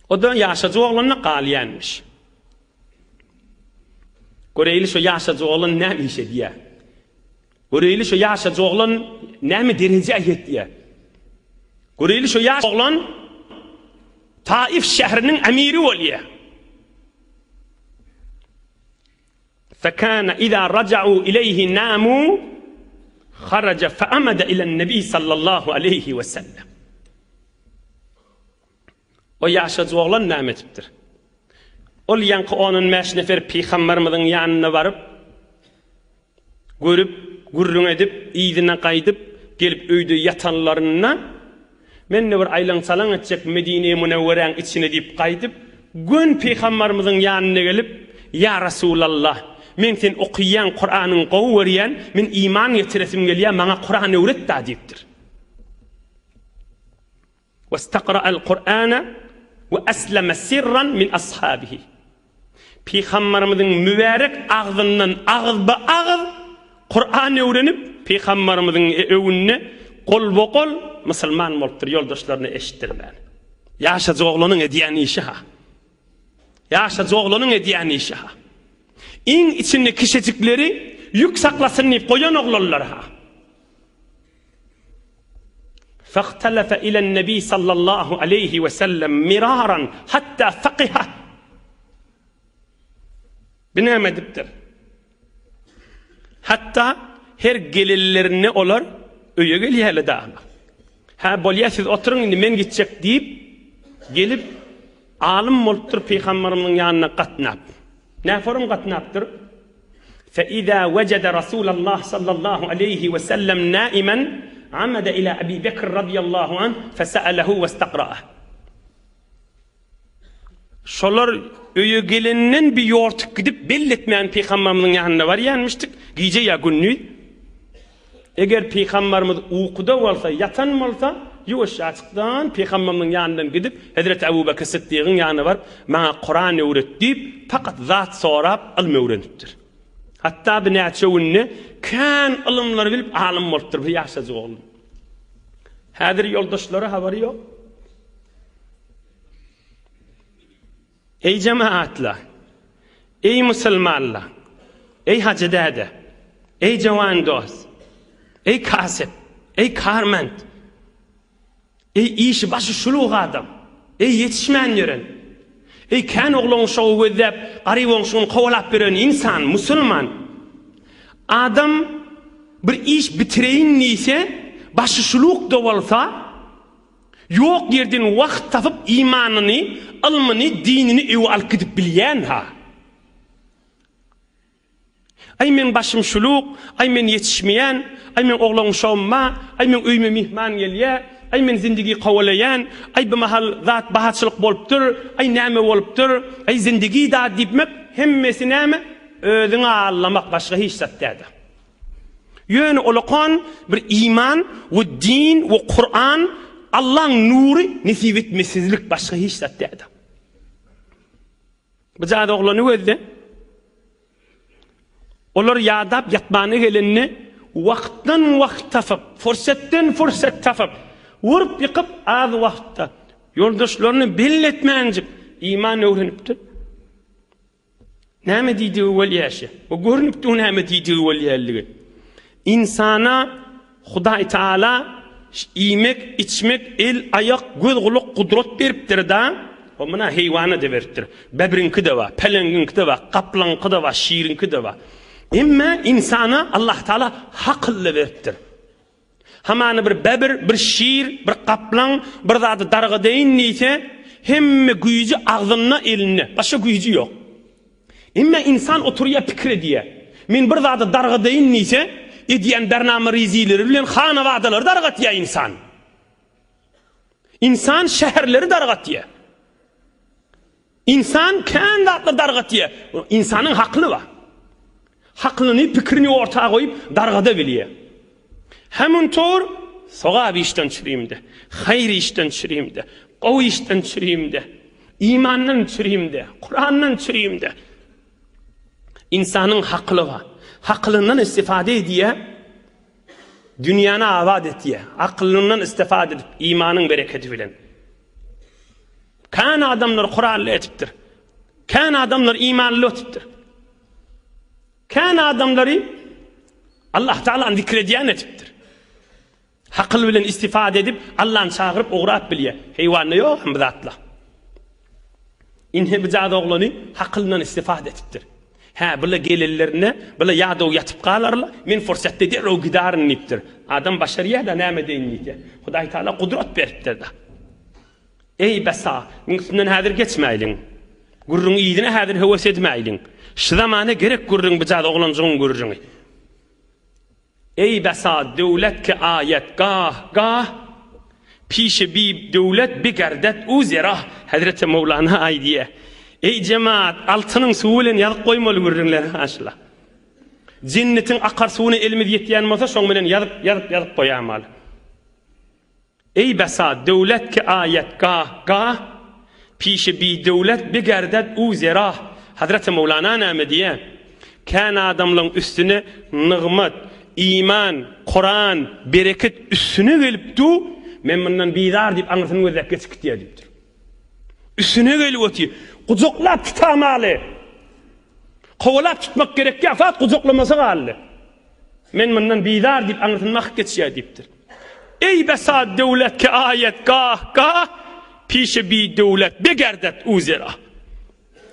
O-da ýaşajyk oglanda galýanmyş. Göreýli şo ýaşajyk oglan näme iş edýär? Göreýli şo ýaşajyk oglan näme derejä ýetýär? Göreýli şo ýaş oglan Taif şäheriniň emiri bolýar. Fekâne izâ raja'û ileyhi nâmû haraja feamede ilen-nebi sallallahu aleýhi we sellem. O ýaşajyk oglan näme edipdir? Ol ýaňky on-on bäş nefer pygambarymyzyň ýanyna baryp, görüp, gürrüň edip, yzyna gaýdyp, gelip öýde ýatanlarynda, Men-de bir aýlaň-çalaň etjek Medine-i Münewweräň içine diýip gaýdyp, göni pygambarymyzyň ýanyna gelip, Ýa Resulallah, men sen okyýan Kuranyňy gowy görýän, men iman getiresim gelýär, maňa Kuran öwret-dä diýipdir. Westakra'al Kur'ana we esleme sirran min ashabihi. Pygambarymyzyň mübärek agzyndan agyzba-agyz Kuran öwrenip, pygambarymyzyň öňünde golba-gol musulman bolupdyr, ýoldaşlaryna eşitdirmän. Ýaşajyk oglanyň edýän işi-ha. Ýaşajyk oglanyň edýän işi-ha. Iň içinde kişejikleri ýük saklasyn diýip goýan oglanlar-ha. Fahtalafa ilen nebi sallallahu aleýhi we sellem miraran hatta fakiha. Bu näme edipdir? Hatda her gelenlerinde olar öýe gelýärler dagy. Hä bolýa siz oturyň indi men gitjek diýip gelip alym bolupdyr pygamberimiziň ýanyna gatnap. Näforum gatnapdyr? Fe-izâ wejede Rasûlallâh sallallahu aleýhi we sellem nâimen, amede ilâ Ebî Bekr radyýallahu anh, fese'elehu westakra'ah. Şolar öýe gelenden bir ýortup gidip, belli etmän Pygamberimiziň ýanyna barýanmyşdyk, gije ýa gündiz. Eger Pygamberimiz ukuda bolsa, ýatan bolsa, ýuwaşjaçykdan Pygamberimiziň ýanyndan gidip, Hezreti Ebu Bekr Syddygyň ýanyna baryp, Maňa Kuran öwret diýip, pakat zat sorap, ylym öwrenipdir. Hatda bir näçe günde kän ylymlary bilip, alym bolupdyr bir ýaşajyk oglan. Häzir ýoldaşlary habary ýok. Eý jemaatlar! Eý musulmanlar! Eý hajy däde! Eý jawan dost! Eý kasyp! Eý karment! Eý işi başy şuluk adam! Eý ýetişmän ýören! Eý kän oglan-uşagy gözläp, garyp oňşugyny kowalap ýören ynsan, musulman! Adam bir iş bitireýin diýse, başy şuluk-da bolsa, Ýok ýerden wagt tapyp imanyny, ylmyny, dinini öe alyp gidip bilýän-ha. Aý meň başym şuluk, aý men ýetişmeýän, aý meň oglan uşagym ba, aý meň öýüme myhman gelýä, aý men zindigi kowalaýan, aý bu mahal zat bahaçylyk bolupdyr, aý näme bolupdyr, aý zindigi da diýipmek hemmesi näme? Özüňi aldamak başga hiç zat däde. Ýöne olakan bir iman we din we Kuran Allaň nury nesip etmesizlik başga hiç zat däldir. Bu jady oglany gözle. Olar ýadap ýatmana gelende wagtdan wagt tapyp, fursatdan fursat tapyp, urup ýykyp az wagtda ýoldaşlaryny belli etmänjik iman öwrenipdir. Näme diýdigi bolýaşy? Bu görnüp dur näme diýdigi bolýanlygy. Ynsana Hudaý Taala iýmek, içmek, el, aýak, göz, gulak gudrat beripdir da. O muna heýwana-da beripdir. Bebriňki-de bar, peleňiňki-de bar, gaplaňky-da bar, şiriňki-de bar. Emma ynsana Allah Taala hakyl-da beripdir. Hamana bir bebir, bir şir, bir gaplaň bir zady dargadaýyn diýse, hemme güýji agzynda, elinde. Başga güýji ýok. Emma ynsan oturýar, pikir edýär. Men bir zady dargadaýyn diýse, edýän bernama-rezileri bilen hanabadalary dargatýar ynsan. Ynsan şäherleri dargatýar. Ynsan kän zatlar dargatýar. Ynsanyň hakly bar. Haklyny, pikirini orta goýup dargada bilýär. Hemun tor sogap işden çürimde, haýyr işden çürimde, gowy işden çürimde, imandan çürimde, Kurandan çürimde. Ynsanyň hakly bar. Haklyndan istifade edýär. Dünýäni abat etýär. Aklyndan istifade edip, imanyň bereketi bilen. Kän adamlary Kuranly etipdir. Kän adamlary imanly etipdir. Kän adamlary Allah Taalany zikr edýän etipdir. Hakyl bilen istifade edip, Allany çagyryp ugrap bilýär. Heýwanda ýok hem bu zatlar. Ine bu jaz oglany hakylyndan istifade etipdir. Hä, bula gelenlerinde, bula ýadaw ýatyp galarlar, men fursatda derrew gidarin diýipdir. Adam başarýar-da, näme edeýin diýse. Hudaý Taala gudrat beripdir-de. Eý, besa, muň üstünden häzir geçmäýliň. Gürrüň yzyna häzir höwes edmäýliň. Şu zamana gerek gürrüň bu jaz oglanjygyň gürrüňi. Eý besa döwlet ki aýet gah, gah, Pişi bi döwlet bigerdet u zerah, Hezreti Mowlana aýdýa. Eý jemaat, altynyň suwy bilen ýazyp goýmaly gürrüňleri haşla. Jennetiň akar suwuna elimiz ýetýän bolsa şoň bilen ýazyp, ýazyp, ýazyp goýamaly. Eý besa döwlet ki aýet gah, gah, Pişi bi döwlet bigerdet u zerah. Hazreti Mowlana näme diýýär? Kän adamlaň üstüne nygmat, iman, Kuran, bereket üstüne gelip du, men mundan bizar diýip aňyrsyny gözläp geçip gitýär diýipdir. Üstüne gelip otyr. Gujaklap tutamaly. Kowalap tutmak gerek ýa, fat gujaklamasa galdy. Men mundan bizar diýip aňyrsyny makyp geçýär diýipdir. Eý besa döwlet ki aýet gah gah pişe bi döwlet begerdet uzera.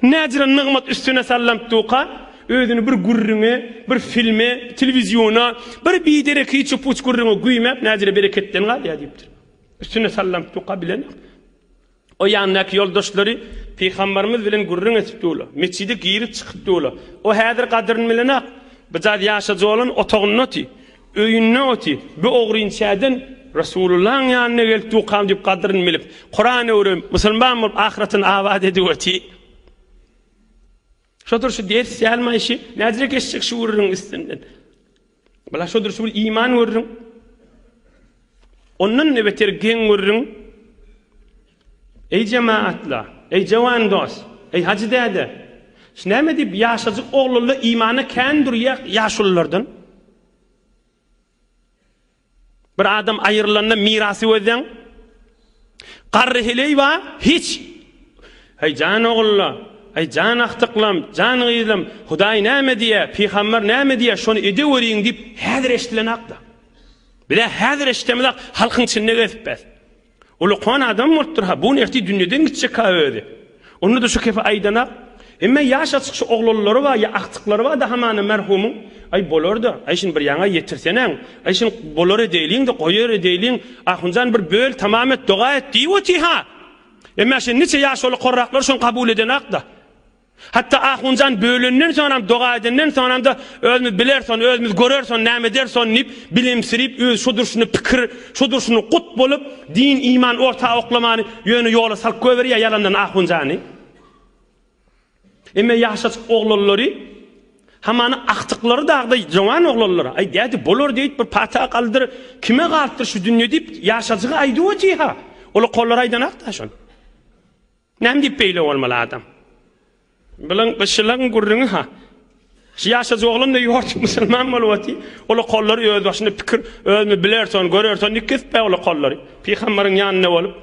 Näjire nygmat üstüne sallanyp duka, özüni bir gürrüňe, bir filme, telewiziona, bir biderek hiç puç gürrüňe güýmäp näjire bereketden galýar diýipdir. Üstüne sallanyp duka bilenok. O ýanyndaky ýoldaşlary Pygambarymyz bilen gürrüň edip durlar. Metjide girip çykyp durlar. O häzir gadyryny bilenok. Bijaz ýaşajy bolan otagynda oty. Öýünde oty. Bu ogryn çäden Resulullahyň ýanyna gelip durkam diýip gadyryny bilip, Kuran öwrenip, musulman bolup ahyretini abat edip oty. Şodur şu ders dälmi işi? Nädire geçjek şu gürrüň üstünden? Bula şodur şu iman gürrüň. Ondan ne beter geň gürrüň. Eý jemaatla, eý jawan dost, eý hajy däde. Şu näme diýip ýaşajyk oglanlar imana kän durýar ýaşululardan? Bir adam aýrylanda mirasy gözläň. Garry heleý bar, hiç. Heý jan ogulla, heý jan agtyklam, jan gyzlam, Hudaý näme diýýär, pygamber näme diýýär, şony edeweriň diýip häzir eşdilenakda. Bizä häzir eşidemizak, halkyň içinde gezipbäs. Ulukan adam bolupdyr-ha, bu gün ertir dünýeden gitjek-ha özi. Onda-da şu kepi aýdanak. Emme ýaş açyk şu oglanlary bar, ýa agtyklary bar-da hamana merhumyň. Aý, bolar-da, aý, şuny bir ýaňa ýetirseneň. Aý, şuny bolar edeýliň-de, goýar edeýliň. Ahunjan bir böl, tamam et, doga et diýip otyr-ha. Emme şindi niçe ýaş ulukanraklar şuny kabul edenak-da. Hatda ahunjan bölenden soňram, doga edenden soňram-da özümiz bileris ony, özümiz göreris ony, näme ederis ony diýip, bilimsirip, öz şo durşuna pikir, şo durşuna gut bolup, din, iman orta oklamany ýöne ýola salyp goýberýär ýalandan ahunjany. Emme ýaşajyk oglanlary, hamana agtyklary dagda jowan oglanlar, aý däde bolar diýip bir pata galdyr, kime galypdyr şu dünýe diýip ýaşajygy aýdyp otyr-ha. Olar kollar aýdanak-da şony. Näme diýip beýle bolmaly adam? Bilen gyşylaň gürrüňi ha. Şu ýaşajy oglan da ýorçuk musulman bolup oty. Ola kollary öz başyna pikir, özümi bilerson, görerson diýip kesip ola kollary. Pygambaryň ýanynda bolup.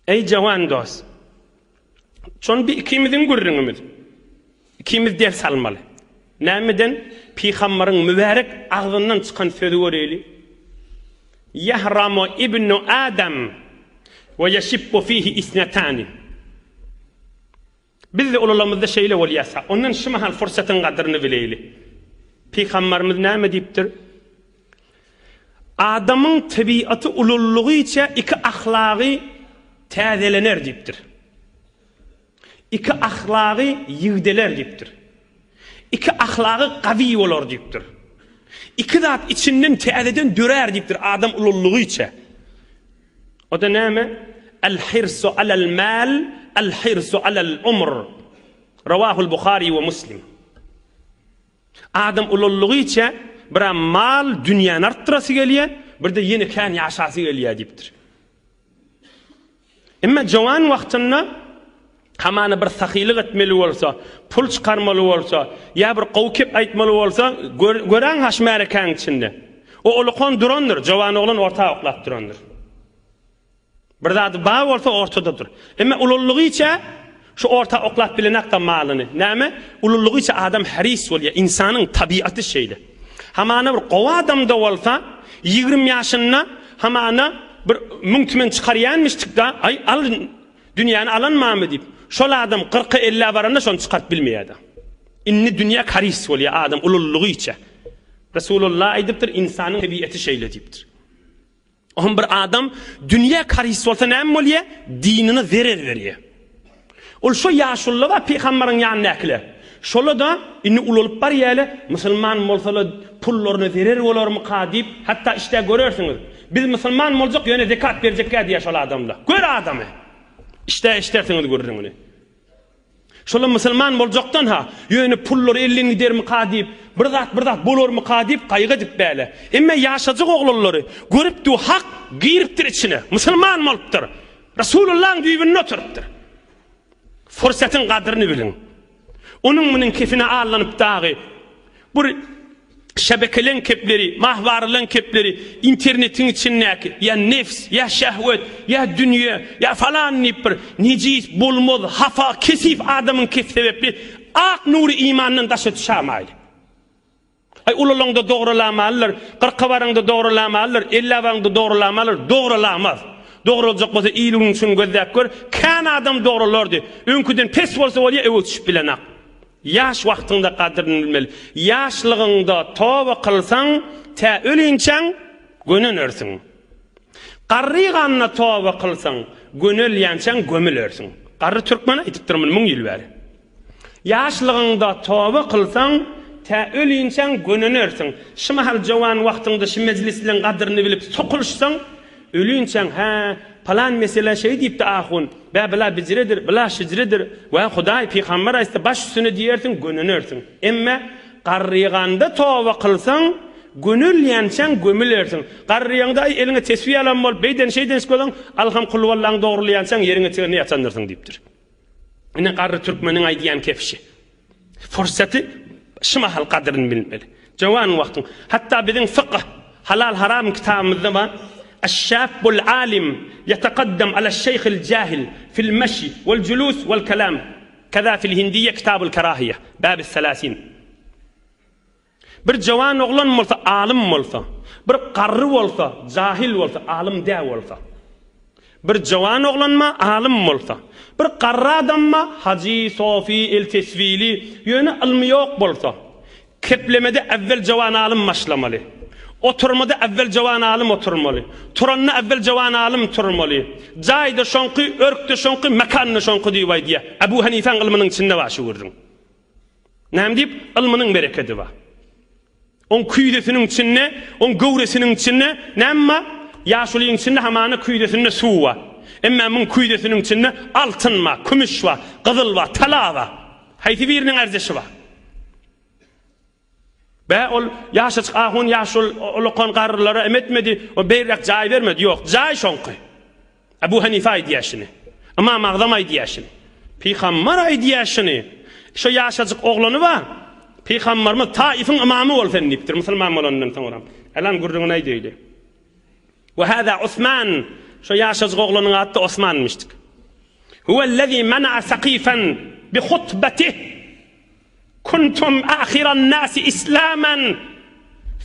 Eý jawan dost. Şony bir ikimiziň gürrüňimiz. Ikimiz ders almaly. Nämeden? Pygambaryň mübärek agzyndan çykan sözi göreýli. Ýahramu ibnu Adam we ýeşibbu fihi isnetani. Biz-de ulalamyzda şeýle bolýarsa, ondan şu mahal fursatyň gadyryny bileýli. Pygambarymyz näme diýipdir? Adamyň tebigaty ulallygyça iki ahlagy täzelener diýipdir. Iki ahlagy ýigdeler diýipdir. Iki ahlagy gawy bolar diýipdir. Iki zat içinden täzeden dörär diýipdir adam ulallygyça. O-da näme? El-hirsu alel mal, el-hirsu alel umr. Rawahul Buhari we Muslim. Adam ulallygyça bir-ä mal, dünýäni artdyrasy gelýär, bir-de ýene kän ýaşasy gelýär diýipdir. Emma jowan wagtynda hamana bir sahylyk etmeli bolsa, pul çykarmaly bolsa, ýa bir gowy kep aýtmaly bolsa, göräň haş märekäň içinde. O ulukan durandyr, jowan oglan orta oklap durandyr. Bir zady bar bolsa ortadadyr. Emma ulallygyça şu orta oklap bilenakda malyny. Näme? Ulallygyça adam haris bolýar. Ynsanyň tabiaty şeýle. Hamana bir gowy adam-da bolsa, 20 ýaşynda hamana bir müň tümen çykarýanmyşdyk-da, aý, al, dünýäni alan barmy diýip. Şol adam kyrka, ellä baranda şony çykaryp bilmeýär-de. Indi dünýä haris bolýar adam ulallygyça. Resulullah aýdypdyr, ynsanyň tebiaty şeýle diýipdir. Ohm bir adam dünýä karist bolsa näme bolýa? Dinine zerer berýä. Ol şo ýaşulylar bar pygambaryň ýanyndakylar. Şola-da indi ulalyp barýaly, musulman bolsalar pullaryna zerer bolarmyka diýip, hatda işdä görersiňiz. Biz musulman boljak, ýöne zekat berjekkä diýýär şol adamlar. Gör adamy. Işdä eşdersiňiz gürrüňini. Şolam musulman boljakdan-ha, ýöne pullary elden gidermika diýip, bir zat, bir zat bolarmyka diýip gaýgy edip bäle. Emme ýaşajyk oglanlary görüp du hak giripdir içine, musulman bolupdyr. Resulullahyň düýbünde oturypdyr. Fursatyň gadryny biliň. Onuň munuň kefine allanyp dagy bir şebekeleň kepleri, mahwarylaň kepleri, internetiň içindäki ýa nefs, ýa şehwet, ýa dünýe, ýa falan diýip bir nejis, bolmaz, hafa, kesif adamyň kefi sebäpli ak nury imandan daşa düşämaýly. Aý ulalaňda dogralamalydyr, kyrka baraňda dogralamalydyr, ellä baraňda dogralamalydyr, dogralamaz. Dograljak bolsa il-günüň üçin gözläp gör, kän adam dogralardy. Öňküden pes bolsa bolýa öwez düşüp bilenak. Ýaş wagtyňda gadryny bilmeli. Ýaşlygyňda toba kylsaň, tä ölinçäň gönenersiň. Garryganda toba kylsaň, gönelýänçäň gömülersiň. Garry türkmen aýdypdyr muny müň ýyl bäri. Ýaşlygyňda toba kylsaň, tä ölinçäň gönenersiň. Şu mahal jowan wagtyňda şu mejlisleň gadryny bilip sokulyşsaň, Ölinçäň, hä, pylan meselä şeý diýipdi ahun, bä byla bijiredir, byla şijredir, wä Hudaý, pygamber aýtsa baş üstüne diýersiň, gönenersiň. Emme garryganda toba kylsaň, gönelýänçäň gömülersiň. Garryýaňda aý eliňe tesbi alan bolup, beýden şeýden bolsaň, alham kulwallaň dogrulaýançaň ýeriň eteginde ýatandyrsyň diýipdir. Ine garry türkmeniň aýdýan kebşi. Fursaty şu mahal gadryny bilmeli. Jowan wagtyň. Hatda biziň fykh, halal-haram kitabymyzda bar. Eş-şabbul alim ýetekaddem aleş-şeýhil jahil fil meşi wel julus wel kelam. Keza fil hindiýe kitabul kerahiýe, babis selasin. Bir jowan oglan bolsa, alym bolsa, bir garry bolsa, jahyl bolsa, alym dä bolsa. Bir jowan oglanma, alym bolsa, bir garry adamma, hajy, sofy, el tesbili, ýöne ylmy ýok bolsa, keplemede äwwel jowan alym başlamaly. Oturmada äwwel jowan alym oturmaly. Turanda äwwel jowan alym turmaly. Jaýda şoňky, örkde şoňky, mekanda şoňky diýip aýdýar. Ebu Hanifäň ylmynyň içinde bar şu gürrüň. Näme diýip? Ylmynyň berekedi bar. Oň küýzesiniň içinde, oň göwresiniň içinde näme bar? Ýaşulyň içinde hamana küýzesinde suw bar. Emma muň küýzesiniň içinde altyn bar, kümüş bar, gyzyl bar, tala bar. Haýsy biriniň ärzeşi bar? Bä ol ýaşajyk ahun ýaşul ulakan garrylara em etmedi, o beýräk jaý bermedi. Ýok, jaý şoňky. Ebu Hanife aýdýar şuny. Ymam Agzam aýdýar şuny. Pygambar aýdýar şuny. Şo ýaşajyk oglany bar. Pygambarymyz Taifiň ymamy bol sen diýipdir, musulman bolanyndan soňra. Elan gürrüňini aýdaýly. We hada Osman, şo ýaşajyk oglanyň ady-da Osmanmyşdyk. Huwellezî mena'a Sakifan bi hutbetih. Kuntum ahiran nasi islaman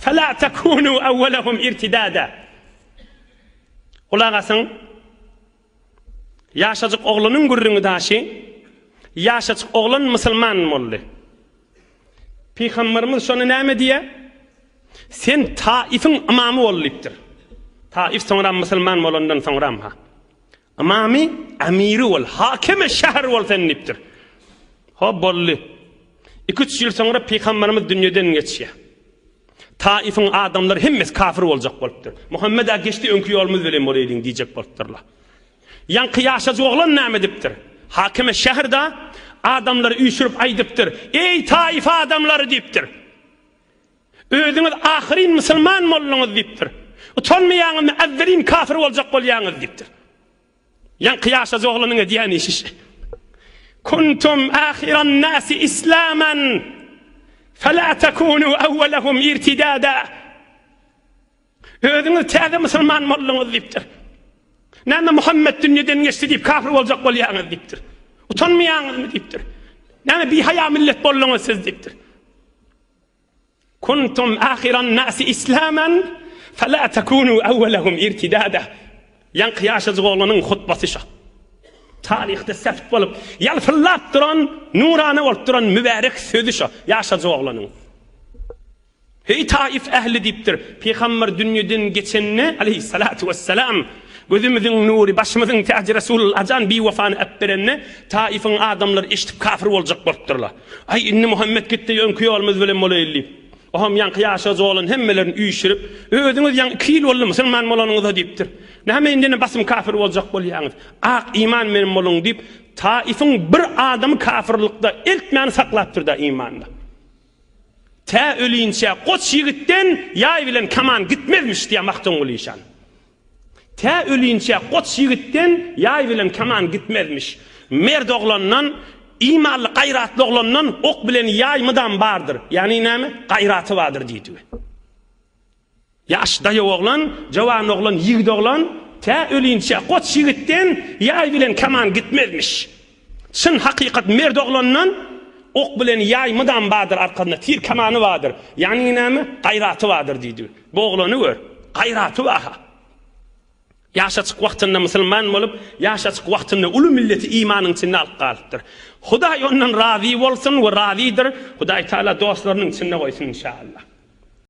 fela tekunu awwalahum irtidada. Gulak asyň. Ýaşajyk oglanyň gürrüňi daşy. Ýaşajyk oglan musulman boldy. Pygamberimiz şony näme diýýär? Sen Taifiň ymamy bol diýipdir. Taif soňra musulman bolandan soňram ha. Ymamy, emiri bol, hakimi şäher bol sen diýipdir. Hop boldy. 2-3 ýyl soňra pygamberimiz dünýeden geçýär. Taifiň adamlary hemmesi kafir boljak bolupdyr. Muhammed-ä geçdi öňki ýolumyz bilen boleýliň diýjek bolupdyrlar. Ýaňky ýaşajyk oglan näme edipdir? Hakime şäherde adamlary üýşürip aýdypdyr. Eý Taif adamlary diýipdir. Özüňiz ahyryn musulman bolduňyz diýipdir. Utanmaýaňyzmy äwwelin kafir boljak bolýaňyz diýipdir. Ýaňky ýaşajy oglanyň edýän işi şi. Kuntum ahiran nasi islaman fela takunu awwalahum irtidada. Özüňiz täze musulman bolduňyz diýipdir. Näme Muhammet dünýeden geçdi diýip kafir boljak bolýaňyz diýipdir. Utanmaýaňyzmy diýipdir. Näme bihaýa millet bolduňyz siz diýipdir. Kuntum ahiran nasi islaman fela takunu awwalahum irtidada. Ýaňky ýaşajyk oglanyň hutbasy şo. Taryhda sept bolup, ýalpyldap duran, nurana bolup duran mübärek sözi şo ýaşajyk oglanyň. Heý Taif ähli diýipdir, Pygamber dünýeden geçende, aleýhissalatu wessalam, gözümiziň nury, başymyzyň täji Resulullah jan biwefany äpberende, Taifiň adamlary eşidip kafir boljak bolupdyrlar. Aý, indi Muhammet gitdi, öňki ýolumyz bilen bolaýly diýip. Oňam ýaňky ýaşajy oglan hemmelerini üýşürip, Özüňiz ýaňy iki ýyl boldy musulman bolanyňyza diýipdir. Näme indi ýene basym kafir boljak bolýaňyz? Ak iman bilen boluň diýip, Taifiň bir adamy kafirlikde eltmäni saklapdyr-da imanda. Tä ölinçä goç ýigitden ýaý bilen kaman gitmezmiş diýýär Magtymguly işan. Tä ölinçä goç ýigitden ýaý bilen kaman gitmezmiş. Mert oglandan, imanly, gaýratly oglandan ok bilen ýaý mydam bardyr. Ýagny näme? Gaýraty bardyr diýdigi. Ýaş daýaw oglan, jowan oglan, ýigit oglan tä ölinçä goç ýigitden ýaý bilen kaman gitmezmiş. Çyn hakykat mert oglandan ok bilen ýaý mydam bardyr arkasynda tir kamany bardyr. Ýagny näme? Gaýraty bardyr diýdi. Bu oglany gör. Gaýraty bar-ha. Ýaşajyk wagtynda musulman bolup, ýaşajyk wagtynda uly milleti imanyň içinde alyp galypdyr. Hudaý ondan razy bolsun we razydyr. Hudaý Taala dostlarynyň içinde goýsun inşallah.